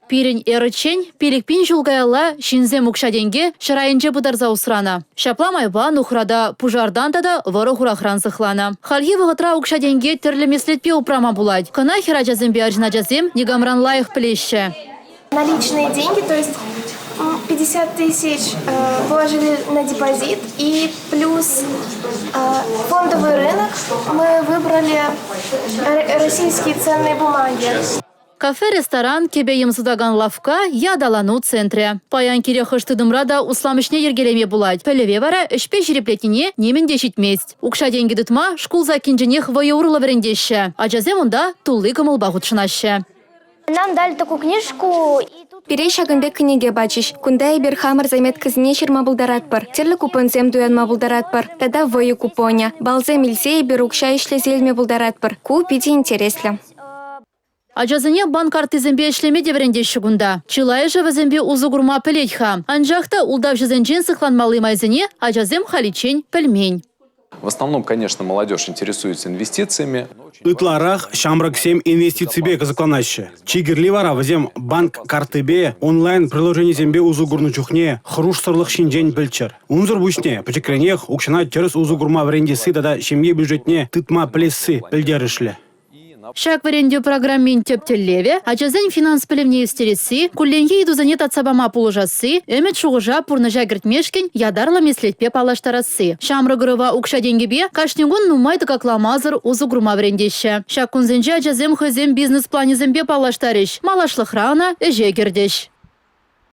Пирӗн эрӑччен 5000 ҫул каялла ҫынсем укҫа-тенке ҫӗр айӗнче пытарса усранӑ. Ҫапла майпа нухрата пушартан тата вӑрӑ-хурахран сыхланӑ. Хальхи вӑхӑтра укҫа-тенке тӗрлӗ меслетпе упрама пулать. Кӑна хӗрачасемпе арҫын ачасем никамран лайӑх пӗлеҫҫӗ. Наличные деньги, то есть 50 тысяч положили на депозит и плюс фондовый рынок мы выбрали российские ценные бумаги. Кафе-ресторан, кӗпе-йӗм сутакан лавкка е аталану центрӗ. Паян кирек хӑш тытӑмра та услам ӗҫне йӗркелеме пулать. Пӗлӗве вара ӗҫпе ҫирӗплетнине нимӗн те ҫитмест. Укҫа-тенкӗ тытма шкул саккинченех вӑйӑ урлӑ вӗрентеҫҫӗ. Ачасем унта тулли кӑмӑлпа хутшӑнаҫҫӗ. Нам дали такую книжку. Пире ҫакӑн пек кӗнеке пачӗҫ. Кунта эпир хамӑр заметкӑсене ҫырма пултаратпӑр, тӗрлӗ купонсем туянма пултаратпӑр тата вӑйӑ купонӗ. Балсем илсе эпир укҫа ӗҫлесе илме пултаратпӑр. Ку питӗ интереслӗ. Ачасене банк карттисемпе ӗҫлеме те вӗрентеҫҫӗ кунта. Чылайӑшӗ вӗсемпе усӑ курма пӗлет-ха. Анчах та ултавҫӑсенчен сыхланмалли майсене ачасем халиччен пӗлмен. В основном, конечно, молодежь интересуется инвестициями. Ытларах ҫамрӑксем инвестиципе кӑсӑкланаҫҫӗ. Чи кирли вара вӗсем банк карттипе, онлайн-приложенисемпе усӑ курнӑ чухне хӑрушсӑрлӑх ҫинчен пӗлччӗр. Унсӑр пуҫне пӗчӗкренех укҫана тӗрӗс усӑ курма вӗрентесси тата ҫемье бюджетне тытма пӗлесси пӗлтерӗшлӗ. Ҫак вӗрентӳ программин тӗп тӗллевӗ – ачасен финанс пӗлӗвне ӳстересси, кулленхи ыйтусене татса пама пулӑшасси, ӗмӗт-шухӑша пурнӑҫа кӗртмешкӗн ятарлӑ меслетпе паллаштарасси. Ҫамрӑк ӑрӑва укҫа-тенкӗпе кашни кун нумай тӑкакламасӑр усӑ курма вӗрентеҫҫӗ. Ҫак кунсенче ачасем хӑйсен бизнес-планӗсемпе паллаштарӗҫ, малашлӑхра ӑна ӗҫе кӗртӗҫ.